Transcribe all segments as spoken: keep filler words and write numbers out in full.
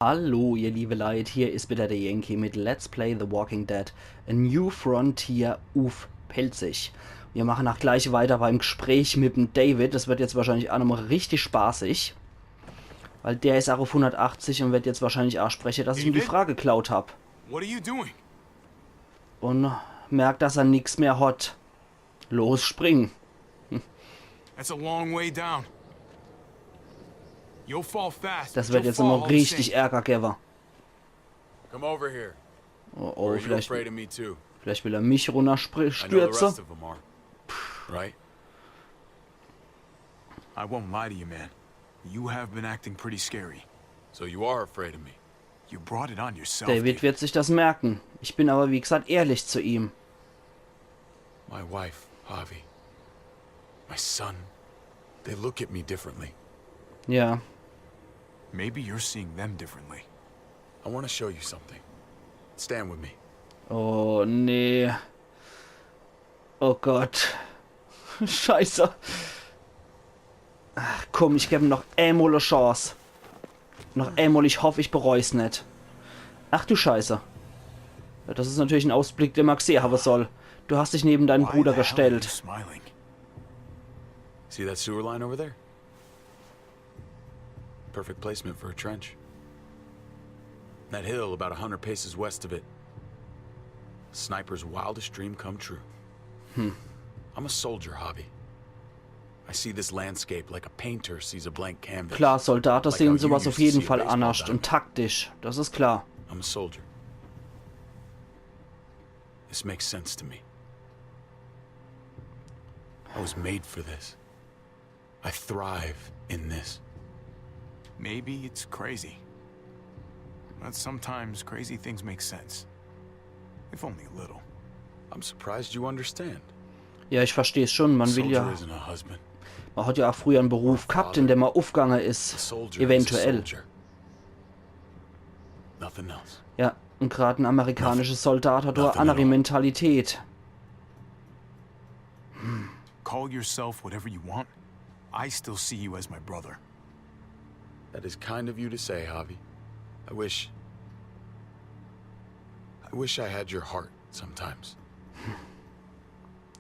Hallo, ihr liebe Leit, hier is wieder der Yankee mit Let's Play The Walking Dead: A New Frontier uff Pälzisch. Wir machen ach gleich weiter beim Gespräch mit dem David. Das wird jetzt wahrscheinlich ach nochmal richtig spaßig. Weil der is ach uff hundertachtzig und wird jetzt wahrscheinlich ach spreche, dass ich ihm die David? Frage geklaut hab. What are you doing? Und merkt, dass er nix mehr hat. Los, spring. That's a long way down. You'll fall fast, but you'll fall all the same. Das wird jetzt nochmal richtig Ärger gewwe. Come over here. Oh, oh, vielleicht, vielleicht will er mich runterstürze. Or are you afraid of me too? I know the rest of them are. Right? I won't lie to you, man. You have been acting pretty scary. So you are afraid of me? You brought it on yourself, David. David wird sich das merken. Ich bin aber, wie gesagt, ehrlich zu ihm. My wife, Javi. My son. They look at me differently. Ja. Maybe you're seeing them differently. I want to show you something. Stand with me. Oh, nee. Oh Gott. Scheiße. Ach komm, ich geb ihm noch emol e Chance. Noch emol, ich hoff, ich bereu's net. Ach du Scheiße. Ja, das is natürlich en Ausblick, den ma gsehe hawwe soll. Du hast dich neben deinen Bruder gestellt. Why the hell are you smiling? See that sewer line over there? Perfect placement for a trench. That hill about a hundred paces west of it. Sniper's wildest dream come true. Hm. I'm a soldier, Javi. I see this landscape like a painter sees a blank canvas. Klar, Soldate sehen sowas auf jeden Fall annerscht und taktisch. Das is klar. I'm a soldier. This makes sense to me. I was made for this. I thrive in this. Maybe it's crazy. But sometimes crazy things make sense. If only a little. I'm surprised you understand. Ja, ich versteh's schon. Man will ja, man hat ja ach früher en Beruf gehabt, in dem ma uffgange is. Eventuell. Ja, und grad en amerikanischer Soldat hat doch e annere Mentalität. Call yourself whatever you want. I still see you as my brother. That is kind of you to say, Javi. I wish, I wish I had your heart sometimes.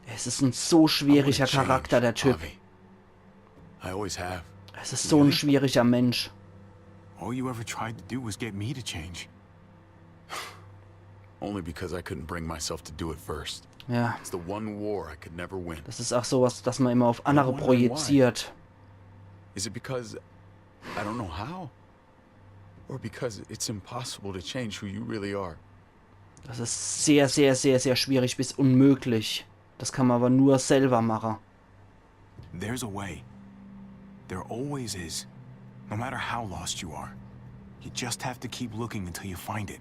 Es is en so schwieriger Charakter, der Typ. I wouldn't change, Javi. I always have. Es is so en schwieriger Mensch. All you ever tried to do was get me to change. Only because I couldn't bring myself to do it first. Ja. It's the one war I could never win. Das is ach sowas, das ma immer auf annere projiziert. Is it because I don't know how? Or because it's impossible to change who you really are? Das is sehr, sehr, sehr, sehr schwierig bis unmöglich. Das kann ma aber nur selber mache. There's a way. There always is. No matter how lost you are. You just have to keep looking until you find it.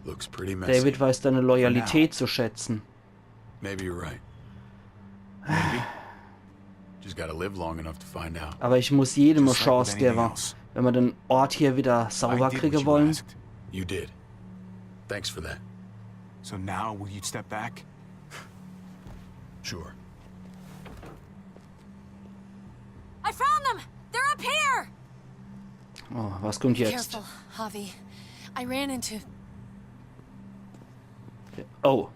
Looks pretty messy. David weiß deine Loyalität zu schätzen. Maybe you're right. Maybe. Just gotta live long enough to find out. Aber ich muss jedem e Chance gewwe, wenn ma den Ort hier wieder sauber kriege wollen. You did. Thanks for that. So now, will you step back? Sure. I found them! They're up here! Oh, was kommt jetzt? Careful, Javi. I ran into... Oh.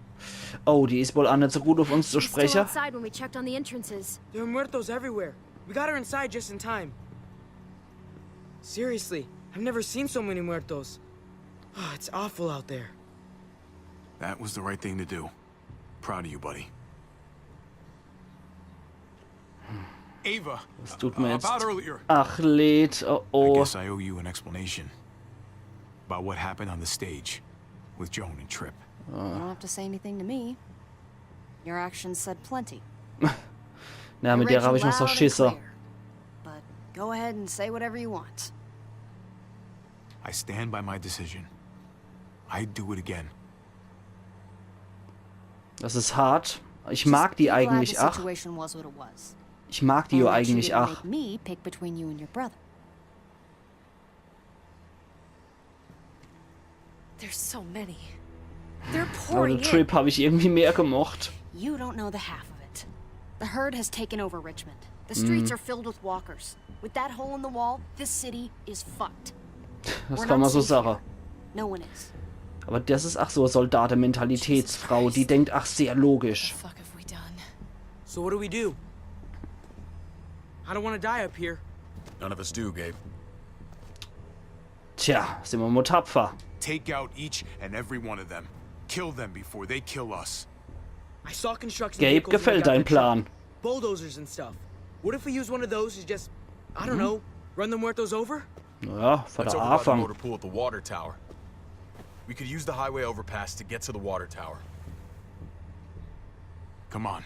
Oh, die is wohl ach net so gut auf uns zu spreche. She's still outside when we checked on the entrances. There are muertos everywhere. We got her inside just in time. Seriously, I've never seen so many muertos. Ah, it's awful out there. That was the right thing to do. Proud of you, buddy. Ava, uh, about earlier. Es tut mir jetzt ach leid. Oh, oh. I guess I owe you an explanation about what happened on the stage with Joan and Tripp. You don't have to say anything to me. Your actions said plenty. Na, mit der hab ich noch so Schisse. But go ahead and say whatever you want. I stand by my decision. I'd do it again. Das is hart. Ich mag die eigentlich ach. Ich mag die jo eigentlich ach. There's so many. They're pouring in. Aber den Tripp hab ich irgendwie mehr gemocht. You don't know the half of it. The herd has taken over Richmond. The streets are filled with walkers. With that hole in the wall, this city is fucked. Das kann ma so sage. No one is. Aber das is ach so Soldatementalitätsfrau, die denkt ach sehr logisch. Fuck have we done? So what do we do? I don't want to die up here. None of us do, Gabe. Tja, sin ma mo tapfer. Take out each and every one of them. Kill them before they kill us. I saw construction Gabe, gefällt dein Plan. Bulldozers and stuff. What if we use one of those to just, I don't know, run the muertos over? Ja, for de Aafang. Let's override the motor pool at the water tower. We could use the highway overpass to get to the water tower. Come on.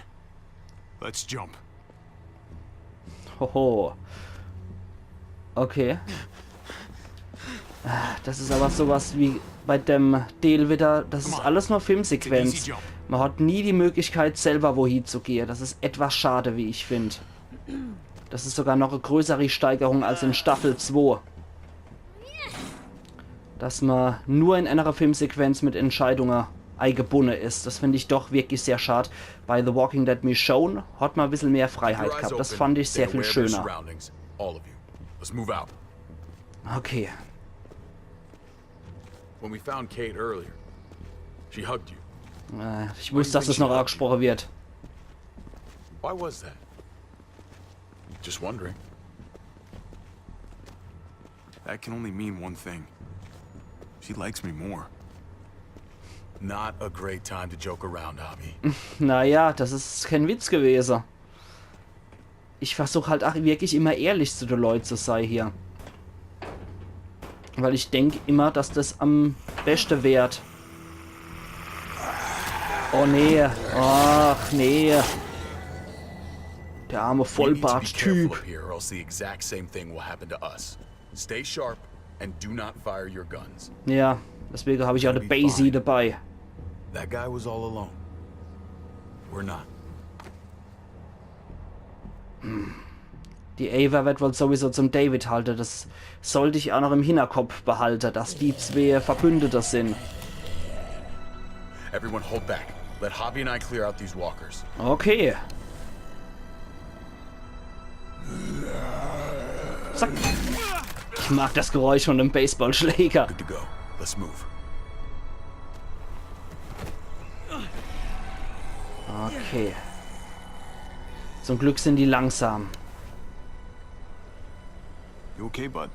Let's jump. Hoho. Okay. Ah, das is aber sowas wie bei dem Deel wieder, das is alles nur Filmsequenz. Ma hat nie die Möglichkeit, selber wohin zu gehe. Das is etwas schade, wie ich find. Das is sogar noch e größere Steigerung als in Staffel zwei. Dass ma nur in enere Filmsequenz mit Entscheidunge eigebunne is. Das find ich doch wirklich sehr schad. Bei The Walking Dead Michonne hat ma e bissel mehr Freiheit gehabt. Das fand ich sehr viel schöner. All of you. Let's move out. Okay. When we found Kate earlier, she hugged you. Äh, ich wusst, dass es noch angesproche wird. Why was that? Just wondering. That can only mean one thing. She likes me more. Not a great time to joke around, Javi. Naja, das is kein Witz gewese. Ich versuch halt ach wirklich immer ehrlich zu de Leut zu sei hier. Weil ich denk immer, dass das am beste wär. Oh nee. Ach nee. Der arme Vollbart-Typ. We need to be careful up here, or else the exact same thing will happen to us. Stay sharp and do not fire your guns. Ja, deswege hab ich ach de Basie dabei. That guy was all alone. We're not. Die Ava wird wohl sowieso zum David halte. Das sollt ich ach noch im Hinterkopf behalte, dass die zwee Verbündete sin. Everyone hold back. Let Javi and I clear out these walkers. Okay. Zack. Ich mag das Geräusch von dem Baseballschläger. Good to go. Let's move. Okay. Zum Glück sin die langsam. You okay, bud?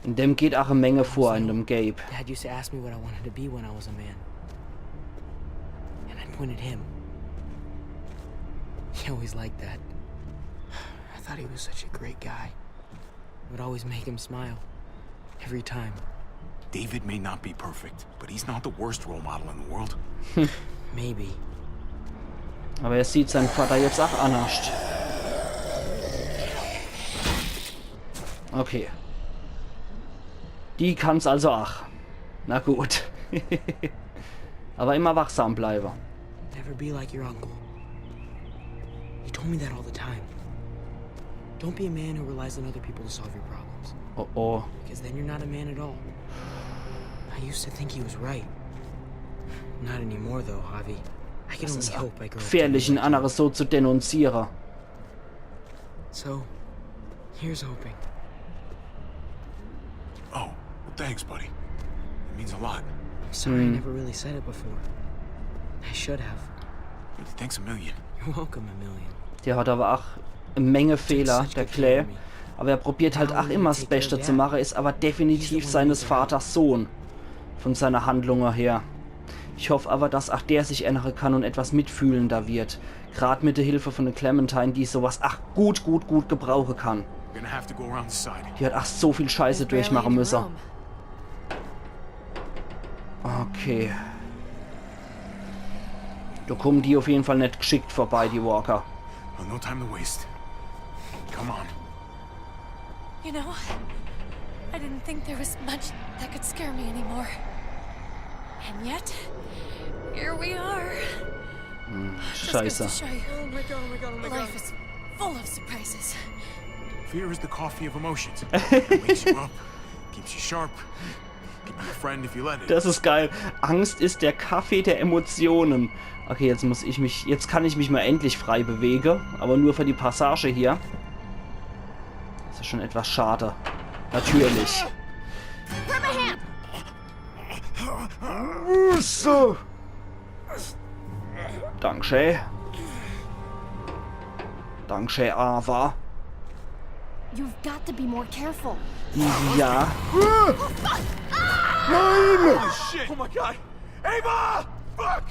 In dem geht ach e Menge vor, in dem Gabe. Dad used to ask me what I wanted to be when I was a man. And I'd point at him. He always liked that. I thought he was such a great guy. It would always make him smile. Every time. David may not be perfect, but he's not the worst role model in the world. Maybe. Aber er sieht sein Vater jetzt ach annerscht. Okay. Die kann's also ach. Na gut. Aber immer wachsam bleibe. Never be like your uncle. He told me that all the time. Don't be a man who relies on other people to solve your problems. Oh oh. Because then you're not a man at all. I used to think he was right. Not anymore, though, Javi. I can only hope I grow up to be like you. Gefährlich, en annere so zu denunziere. So, here's hoping. Oh, well, thanks, buddy. It means a lot. I'm sorry I never really said it before. I should have. Thanks a million. You're welcome, a million. Der hat aber ach e Menge Fehler, der Clay. Aber er probiert halt ach immer 's Beste zu mache, is aber definitiv seines Vaters Sohn. Von seiner Handlunge her. Ich hoff aber, dass ach der sich ännere kann und etwas mitfühlender wird. Grad mit der Hilfe von der Clementine, die sowas ach gut, gut, gut gebrauche kann. We're gonna have to go around the side. Die hat ach so viel Scheiße durchmache müsse. Okay. Do kommen die auf jeden Fall net geschickt vorbei, die Walker. Well, no time to waste. Come on. You know, I didn't think there was much that could scare me anymore. And yet, here we are. Hm, Scheiße. Just goes to show you, life is full of surprises. Fear is the coffee of emotions. It wakes you up, keeps you sharp. Keep you a friend if you let it. Das is geil. Angst ist der Kaffee der Emotionen. Okay, jetzt muss ich mich, jetzt kann ich mich mal endlich frei bewege, aber nur für die Passage hier. Schon etwas schade. Natürlich. Grab my hand. So. Dankeschön. Dankeschön, Ava. You've got to be more careful. Ja. Oh shit! Oh my god! Ava! Fuck!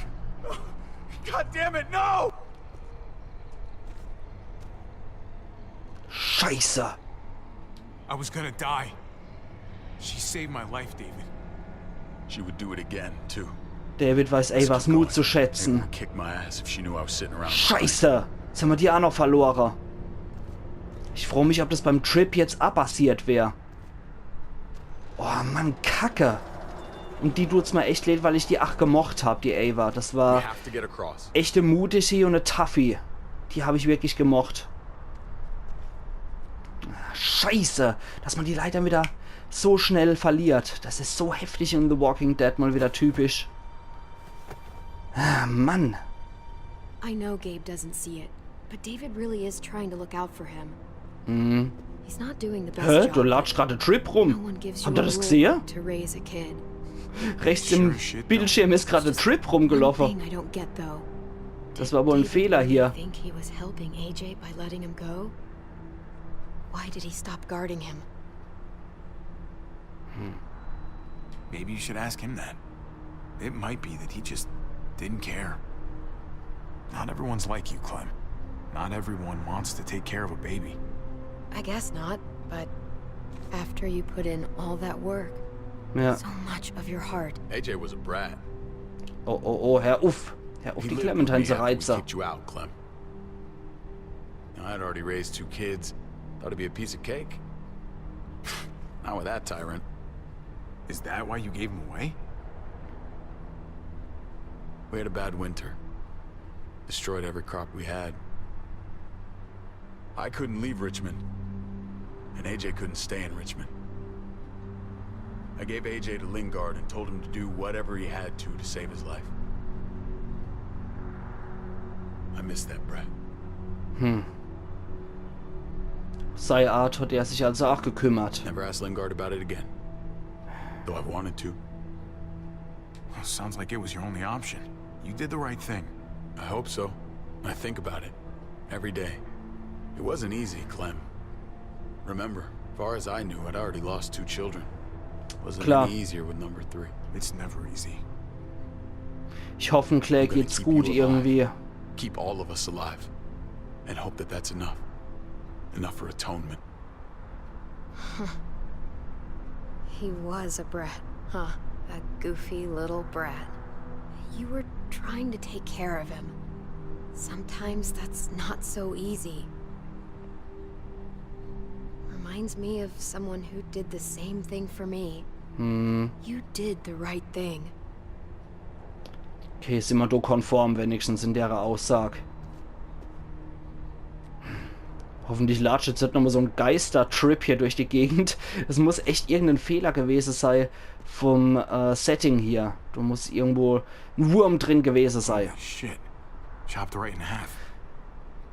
God damn it, no! Scheiße. I was gonna die. She saved my life, David. She would do it again, too. David weiß Avas Mut zu schätzen. Kick my ass if she knew I was sitting around. Scheiße. Jetzt haben wir die auch noch verloren. Ich frage mich, ob das beim Trip jetzt abpassiert wäre. Oh Mann, Kacke. Und die tut's mir echt leid, weil ich die ach gemocht hab, die Ava. Das war Have to get across. Echt e mutige und e Toughie. Die hab ich wirklich gemocht. Ah, Scheiße, dass man die Leiter wieder so schnell verliert. Das ist so heftig in The Walking Dead mal wieder typisch. Ah, Mann. I know Gabe doesn't see it, but David really is trying to look out for him. Hm. He's not doing the best Hä? job. Du latscht gerade Trip No rum. One gives you Habt ihr a das rule gesehen? Book to raise a kid. Rechts im Sure shit, though. Bildschirm ist gerade Trip rumgelaufen. One thing I don't get though. Das war wohl ein Fehler hier. Think he was helping A J by letting him go? Why did he stop guarding him? Maybe you should ask him that. It might be that he just didn't care. Not everyone's like you, Clem. Not everyone wants to take care of a baby. I guess not, but after you put in all that work, Ja. so much of your heart. A J was a brat. Oh, oh, oh, hör uff. Hör uff, He die lived Clementine with zu me after we reizen. Kicked you out, Clem. I'd already raised two kids. Thought it'd be a piece of cake. Not with that tyrant. Is that why you gave him away? We had a bad winter. Destroyed every crop we had. I couldn't leave Richmond. And A J couldn't stay in Richmond. I gave A J to Lingard and told him to do whatever he had to to save his life. I miss that brat. Hm. Sei Art hat er sich also auch gekümmert. Never asked Lingard about it again. Though I've wanted to. Well, sounds like it was your only option. You did the right thing. I hope so. I think about it. Every day. It wasn't easy, Clem. Remember, far as I knew, I'd already lost two children. Wasn't Klar. Any easier with number three. It's never easy. Ich hoffe, Claire I'm gonna geht's keep gut you alive. Irgendwie. Keep all of us alive. And hope that that's enough. Enough for atonement. He was a brat, huh? A goofy little brat. You were trying to take care of him. Sometimes that's not so easy. Reminds me of someone who did the same thing for me. Hm. You did the right thing. Okay, sind wir do konform wenigstens in der Aussage. Hoffentlich latscht jetzt net nochmal so en Geistertrip hier durch die Gegend. Das muss echt irgendein Fehler gewesen sein vom äh, Setting hier. Da muss irgendwo ein Wurm drin gewesen sein. Shit. Chopped right in half.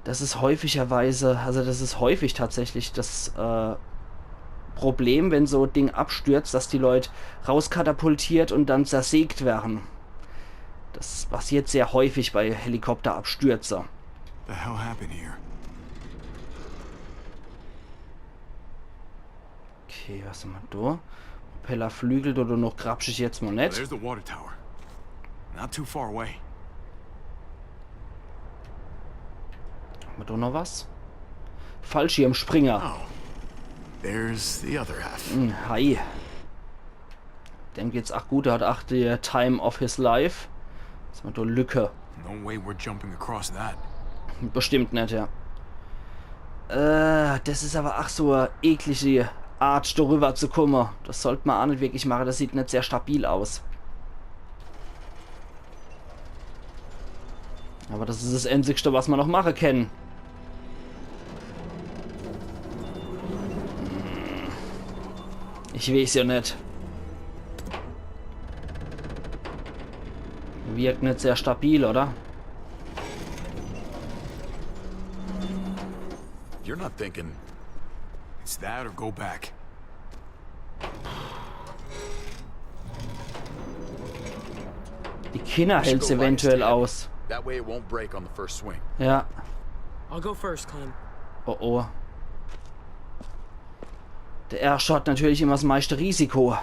Das ist häufigerweise, also das ist häufig tatsächlich das äh, Problem, wenn so Ding abstürzt, dass die Leute rauskatapultiert und dann zersägt werden. Das passiert sehr häufig bei Helikopterabstürze. The hell happened here? Okay, was haben wir da? Propellerflügel oder noch grapsch ich jetzt mal net. There's the water tower. Not too far away. Haben wir da noch was? Fallschirmspringer. Oh. There's the other half. Hm, hi. Dem geht's ach gut, der hat ach die Time of his life. Was haben wir da? Lücke. No way we're jumping across that. Bestimmt net, ja. Äh, das ist aber ach so e eklige Art, da rüber zu kommen. Das sollt man auch net wirklich machen, das sieht net sehr stabil aus. Aber das ist das Einzigste, was man noch machen kann. Ich weiß ja net. Wirkt net sehr stabil, oder? You're not thinking. It's That or go back. Die Kinner hält's eventuell aus. That way it won't break on the first swing. Ja. I'll go first, Clem. Oh oh. Der Ersche hat natürlich immer das meiste Risiko.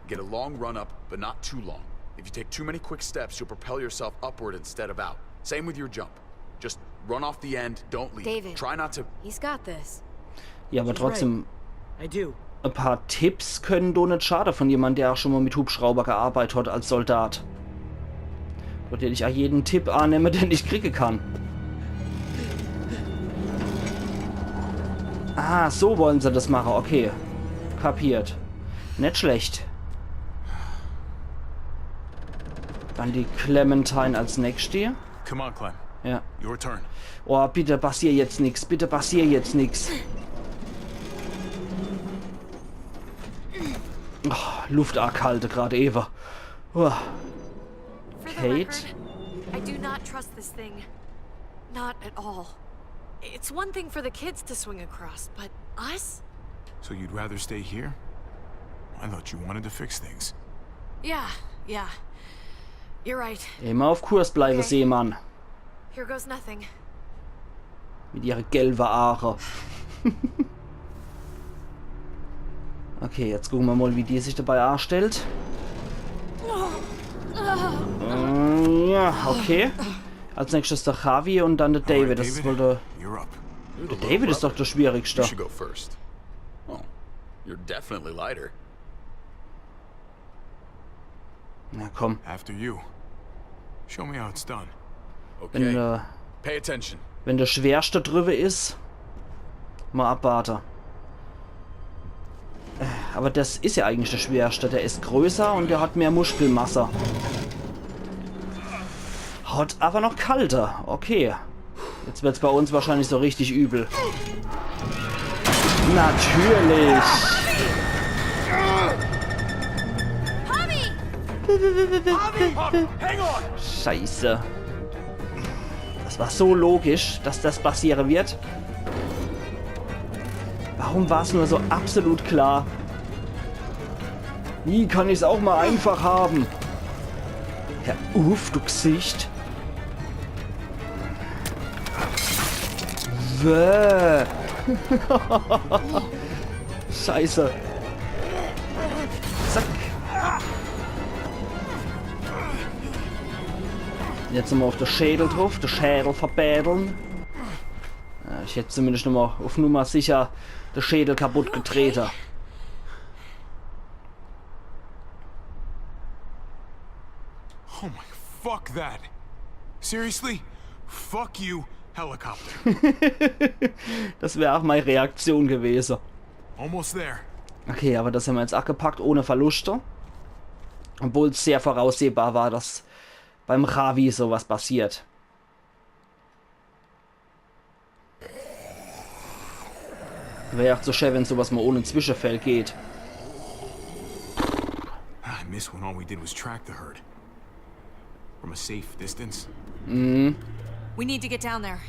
Get a long run up, but not too long. If you take too many quick steps, you'll propel yourself upward instead of out. Same with your jump. Just run off the end, don't lean. David. Try not to. He's got this. Ja, aber trotzdem, I do. e paar Tipps können doch net schade von jemand, der auch schon mal mit Hubschrauber gearbeitet hat als Soldat. Dort hätt ich auch jeden Tipp annehme, den ich kriege kann. Ah, so wollen se das mache. Okay. Kapiert. Net schlecht. Dann die Clementine als nächste. Come on, Clem. Ja. Your turn. Oh, bitte passier jetzt nix. Bitte passier jetzt nix. Oh, Luft aaghalte grad ewe. Oh. For the Kate? Record, I do not trust this thing. Not at all. It's one thing for the kids to swing across, but us? So you'd rather stay here? I thought you wanted to fix things. Yeah, yeah. You're right. Immer auf Kurs bleibe, Okay. Seemann. Here goes nothing. Mit ihre gelbe Aache. Okay, jetzt gucke mer mal, wie die sich dabei anstellt. Äh, ja, okay. Als nächstes der Javi und dann der David. Das is wohl der, You're up. der David is doch der Schwierigste. You should go first. Oh, you're definitely lighter. Na komm. After you. Show me how it's done. Wenn, Okay. äh, Pay attention. wenn der Schwerste drüber is, mal abwarte. Äh, aber das is ja eigentlich der Schwerste. Der is größer und der hat mehr Muskelmasse. Hat aber noch Kalte. Okay. Jetzt wird's bei uns wahrscheinlich so richtig übel. Natürlich. Hang on! Scheiße. Das war so logisch, dass das passieren wird. Warum war's nur so absolut klar? Nie kann ich's auch mal einfach haben. Hör uff, du Gsicht. Wäh. Scheiße. Zack. Jetzt nochmal auf de Schädel druff, de Schädel verbädeln. Ja, ich hätt zumindest nochmal auf Nummer sicher de Schädel kaputt getrete. Oh my, fuck that. Seriously? Fuck you, helicopter. Das wär auch meine Reaktion gewesen. Almost there. Okay, aber das haben wir jetzt abgepackt ohne Verluste. Obwohl es sehr voraussehbar war, dass beim Javi sowas passiert. Wär ja auch zu schön, wenn sowas mal ohne Zwischenfall geht. I miss when all we did was track the herd. From a safe distance. We need to get down there.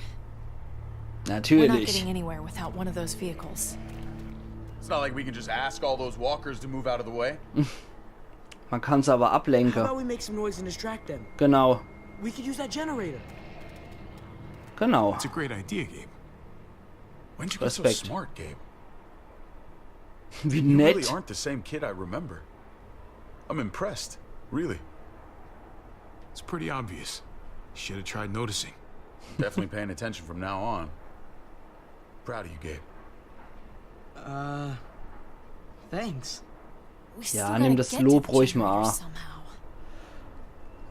We're not Natürlich. Getting anywhere without one of those vehicles. It's not like we can just ask all those walkers to move out of the way. Man kann's aber How ablenken. About we make some noise and distract them? Genau, We could use that generator. genau. It's a great idea, Gabe. When'd you get so Respekt. Smart, Gabe? Wie You really nett. Aren't the same kid I remember. I'm impressed, really. It's pretty obvious. Should have tried noticing. Definitely paying attention from now on. Proud of you, Gabe. Uh, thanks. We Ja, still nimm gotta das get Lob to the ruhig mal generator an. Somehow.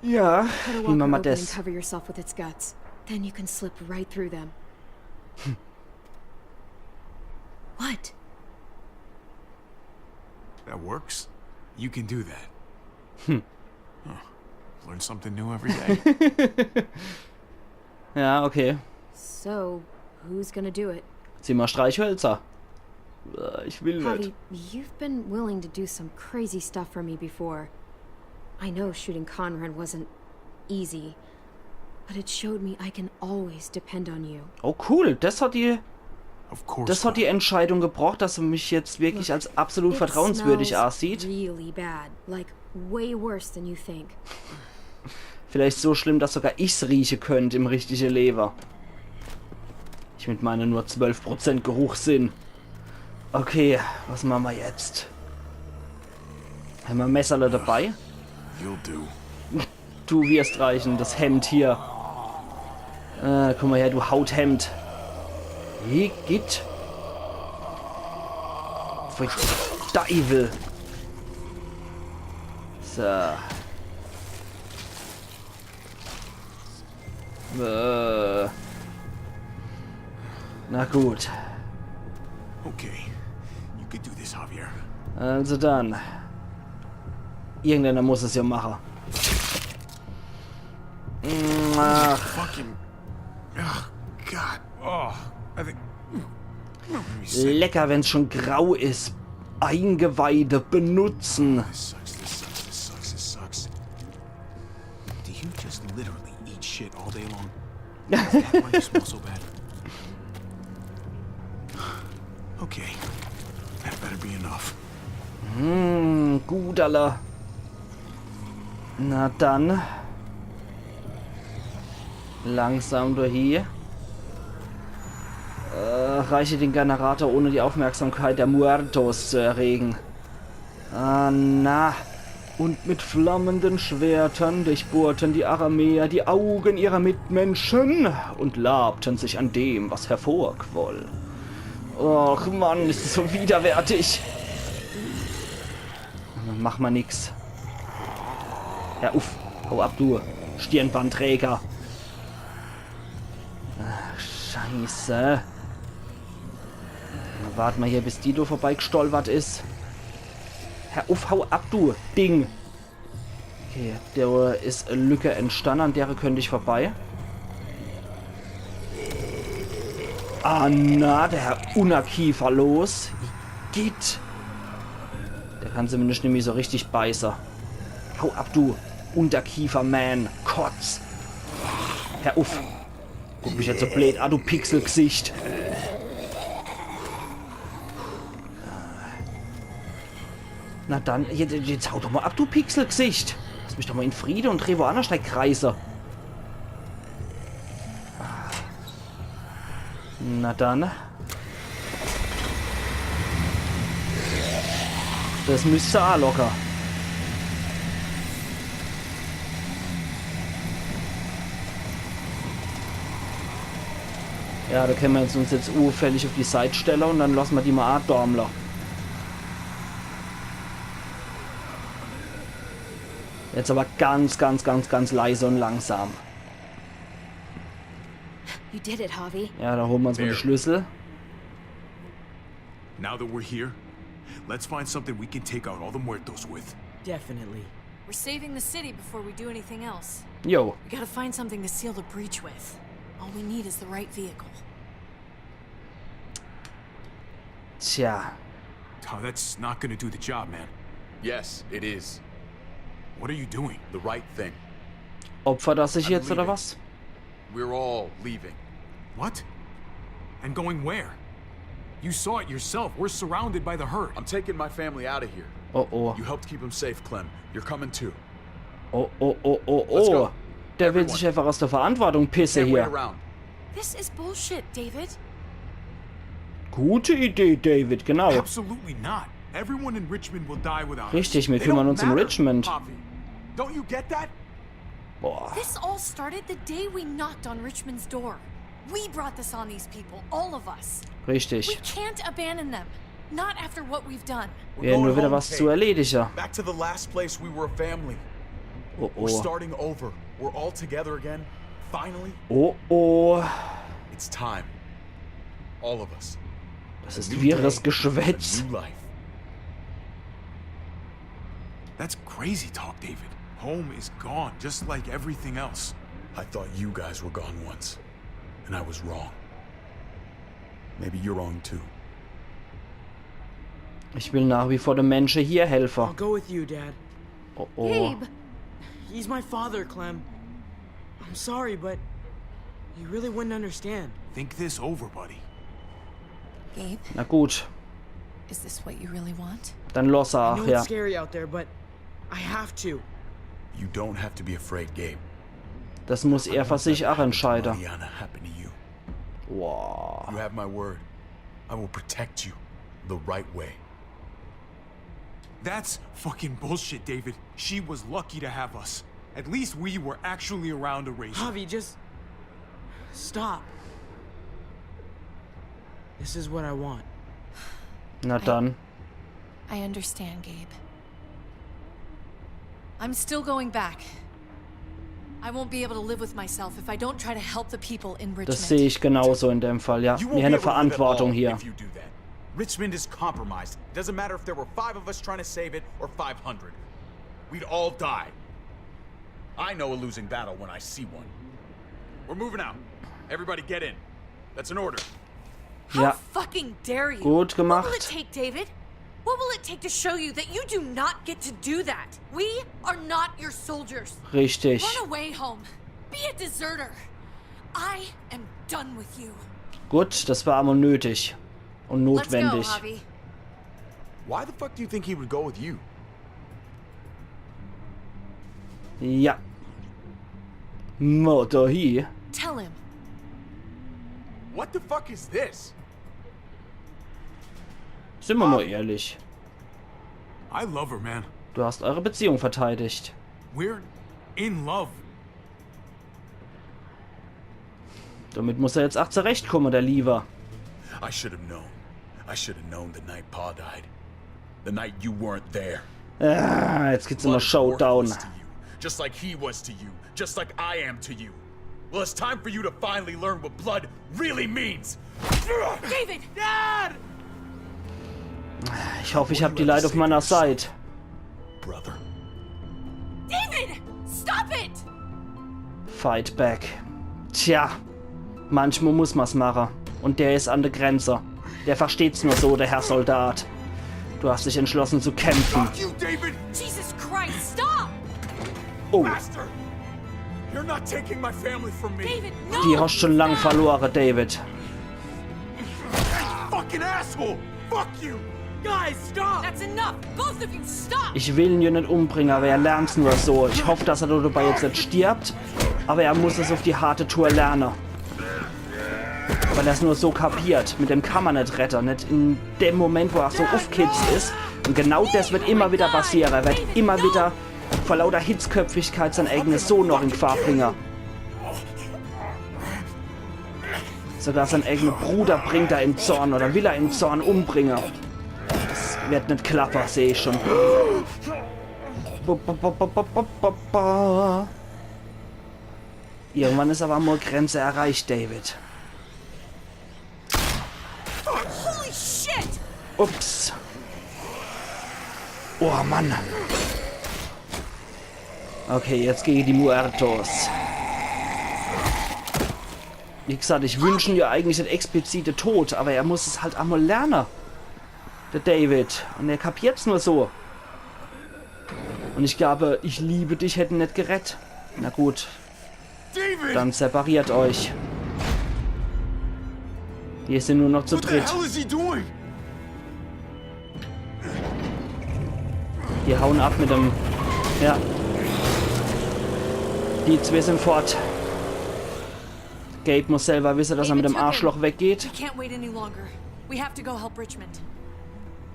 Ja, Cut a wie machen walker wir open and das? Cover yourself with its guts. Then you can slip right through them. What? That works? You can do that. Huh. Learn something new every day. Ja, okay. So, who's gonna do it? Zieh mal Streichhölzer. Äh, Ich will nicht. Javi, you've been willing to do some crazy stuff for me before. I know shooting Conrad wasn't easy, but it showed me I can always depend on you. Oh cool, das hat die Of course. Das hat die Entscheidung gebracht, dass er mich jetzt wirklich als absolut vertrauenswürdig aussieht. Really bad. Like, way worse than you think. Vielleicht so schlimm, dass sogar ich's rieche könnt im richtige Lewe. Ich mit meine nur zwölf Prozent Geruchssinn. Okay, was mache mer jetzt? Hämmer Messerle dabei? You'll do. Du wirst reichen, das Hemd hier. Äh, komm mal her, du Hauthemd. Igitt. Pfui Deiwel. So. Äh. Na gut. Okay. You could do this, Javier. Also dann. Irgendeiner muss es ja mache. Ach, Fucking. Oh, God. Oh, I think. Let me see. Lecker, wenn's schon grau is. Eingeweide benutzen. This sucks, this sucks, this sucks, this sucks. Do you just literally eat shit all day long? Is that why you smell so bad? Okay. That better be enough. Hm, gut, alla. Na dann. Langsam durch hier. Äh, reiche den Generator, ohne die Aufmerksamkeit der Muertos zu erregen. Ah, na. Und mit flammenden Schwertern durchbohrten die Aramäer die Augen ihrer Mitmenschen und labten sich an dem, was hervorquoll. Och Mann, is das so widerwärtig. Mach ma nix. Hör uff, hau ab, du Stirnbandträger. Ach, Scheiße. Na, wart ma hier, bis die do vorbeigestolpert is. Hör uff, hau ab, du Ding. Okay, do is e Lücke entstanne, an dere könnt ich vorbei. Ah, na, der Herr Unterkiefer los. Igitt. Der kann zumindest nimmi so richtig beiße. Hau ab, du Unterkiefer-Man. Kotz. Hör uff. Guck mich jetzt so bleed an, du Pixelgesicht. Na dann, jetzt, jetzt hau doch mal ab, du Pixelgesicht. Lass mich doch mal in Friede und dreh woanders dein Kreise. Na dann. Das müsste a locker. Ja, do kenne mer uns jetzt ufällig uff die Seit stelle und dann lasse mer die mal a dormle. Jetzt aber ganz, ganz, ganz, ganz leise und langsam. You did it, Javi. Ja, do hole mer uns mal die Schlüssel. Now that we're here, let's find something we can take out all the muertos with. Definitely. We're saving the city before we do anything else. Jo. We gotta find something to seal the breach with. All we need is the right vehicle. Tja. Oh, that's not gonna do the job, man. Yes, it is. What are you doing? The right thing. Opfert er sich jetzt oder was? We're all leaving. What? And going where? You saw it yourself. We're surrounded by the herd. I'm taking my family out of here. Oh oh. You helped keep them safe, Clem. You're coming too. Oh oh oh oh Let's oh. go. Der will sich einfach aus der Verantwortung pisse Can't wait hier. Around. This is bullshit, David. Gute Idee, David, genau. Absolutely not. Everyone in Richmond will die without us. Richtig, wir They kümmern don't uns um matter, Richmond. Javi. Don't you get that? Boah. This all started the day we knocked on Richmond's door. We brought this on these people, all of us. We Richtig. Can't abandon them. Not after what we've done. Wir haben nur wieder was zu erledigen. Back to the last place we were a family. Oh We're oh. Starting over. We're all together again. Finally, Oh oh. It's time. All of us. Das ist wirres Geschwätz. New life. That's crazy talk, David. Home is gone, just like everything else. I thought you guys were gone once, and I was wrong. Maybe you're wrong too. Ich will nach wie vor dem Menschen hier helfen. I'll go with you, Dad. Oh oh. Gabe, He's my father, Clem. I'm sorry, but you really wouldn't understand. Think this over, buddy. Gabe, Na gut, is this what you really want? dann loss I er know ach, ja. It's scary out there, but I have to. You don't have to be afraid, Gabe. Das muss er für sich ach entscheide. Mariana happened to you. Wow. You have my word. I will protect you the right way. That's fucking bullshit, David. She was lucky to have us. At least we were actually around to raise her. Javi, just stop. This is what I want. Na dann. I understand, Gabe. I'm still going back. I won't be able to live with myself if I don't try to help the people in Richmond. Das sehe ich genauso in dem Fall, ja. You Wir won't haben be eine able to live at all Verantwortung hier. If you do that. Richmond is compromised. It doesn't matter if there were five of us trying to save it or five hundred. We'd all die. I know a losing battle when I see one. We're moving out. Everybody get in. That's an order. How Ja, fucking dare you? Gut gemacht. What will it take, David? What will it take to show you that you do not get to do that? We are not your soldiers. Richtig. Run away home. Be a deserter. I am done with you. Gut, das war aber nötig und Let's go, notwendig. Javi. Why the fuck do you think he would go with you? Ja. Motto hi. Tell him. What the fuck is this? Sind wir mal ehrlich. I love her, man. Du hast eure Beziehung verteidigt. We're in love. Damit muss er jetzt ach zurechtkommen, der Lieber. I should have known. I should have known the night Pa died. The night you weren't there. Ah, jetzt gibt's immer Blood is Showdown. worthless to you, just like he was to you, just like I am to you. Well, it's time for you to finally learn what blood really means. David! Ich hoffe, ich habe die Leute auf meiner Seite. Brother. David! Stop it! Fight back. Tja, manchmal muss man's machen. Und der ist an der Grenze. Der versteht's nur so, der Herr Soldat. Du hast dich entschlossen zu kämpfen. Fuck you, David! Jesus Christ, stop! Oh, Master! You're not taking my family from me! David, no! die hast schon lang verloren, David. Fucking asshole! Fuck you! Guys, stop! That's enough! Both of you, stop! Ich will ihn ja nicht umbringen, aber er lernt's nur so. Ich hoffe, dass er dabei jetzt nicht stirbt, aber er muss es auf die harte Tour lernen. Weil er's nur so kapiert. Mit dem kann man nicht retten, nicht in dem Moment, wo er so aufgehitzt ist. Und genau das wird immer wieder passieren. Er wird immer wieder vor lauter Hitzköpfigkeit seinen eigenen Sohn noch in Gefahr bringen. Sogar seinen eigenen Bruder bringt er in Zorn oder will er in Zorn umbringen. Das wird nicht klappen, sehe ich schon. Ba, ba, ba. Irgendwann ist aber mal Grenze erreicht, David. Holy shit! Ups. Oh Mann. Okay, jetzt gegen die Muertos. Wie gesagt, ich wünsche ihm ja eigentlich den expliziten Tod, aber er muss es halt einmal lernen. Der David. Und er kapiert's nur so. Und ich glaube, ich liebe dich hätte ihn nicht gerettet. Na gut, David! dann separiert euch. Wir sind nur noch zu What the dritt. Hell is he doing? Die hauen ab mit dem. Ja. Die zwei sind fort. Gabe muss selber wissen, dass er mit dem Arschloch weggeht. We can't wait any longer. We have to go help Richmond.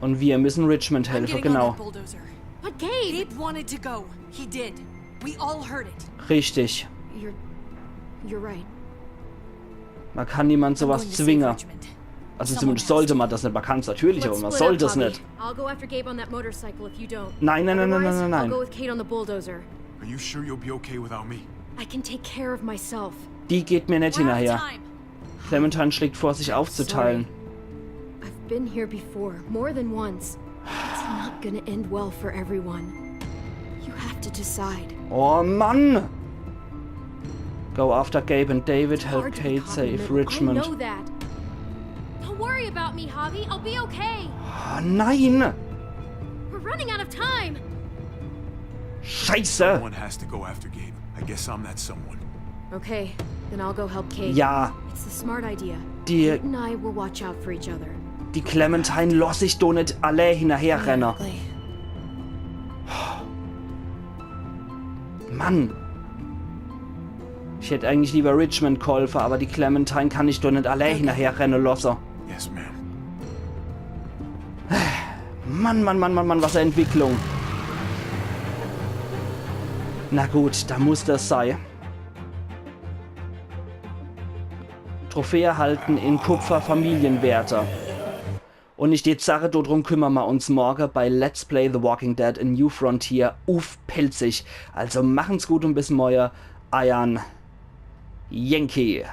Und wir müssen Richmond I'm helfen, getting on genau. That bulldozer. But Gabe! Gabe wanted to go. He did. We all heard it. Richtig. You're. You're right. Man kann niemand I'm sowas going to save zwingen. Richmond. Also Someone zumindest has sollte to. Man das nicht. Man kann es natürlich, aber Let's man split sollte up, es Javi. Nicht. I'll go after Gabe on that motorcycle if you don't. Nein, nein, nein, nein, nein, Otherwise, nein, I'll nein. Go with Kate on the bulldozer. Are you sure you'll be okay without me? I can take care of myself. Die geht mir nicht We're out of hinterher. Time. Clementine schlägt vor, sich aufzuteilen. I've been here before, more than once. It's not gonna end well for everyone. You have to decide. Oh Mann! Go after Gabe and David, help Hard to be Kate caught in the save middle. I Richmond. Know that. Don't worry about me, Javi. I'll be okay. Oh nein! We're running out of time. Scheiße! Someone has to go after Gabe. I guess I'm that someone. Okay, then I'll go help Kate. Ja, It's a smart idea. die, Kate and I will watch out for each other. Die Clementine loss ich do net allee hinnerher renne. Mann. Ich hätt eigentlich lieber Richmond geholfe, aber die Clementine kann ich do net allee hinnerher renne losse. Yes, ma'am. Mann, Mann, Mann, Mann, Mann, was e Entwicklung. Na gut, da muss das sei. Trophäe erhalten in Kupfer, Familienwerte. Und ich deet sage, do drum kümmere ma uns morge bei Let's Play The Walking Dead: A New Frontier uff Pälzisch. Also machen's gut und bis morge. Eiern Yankee.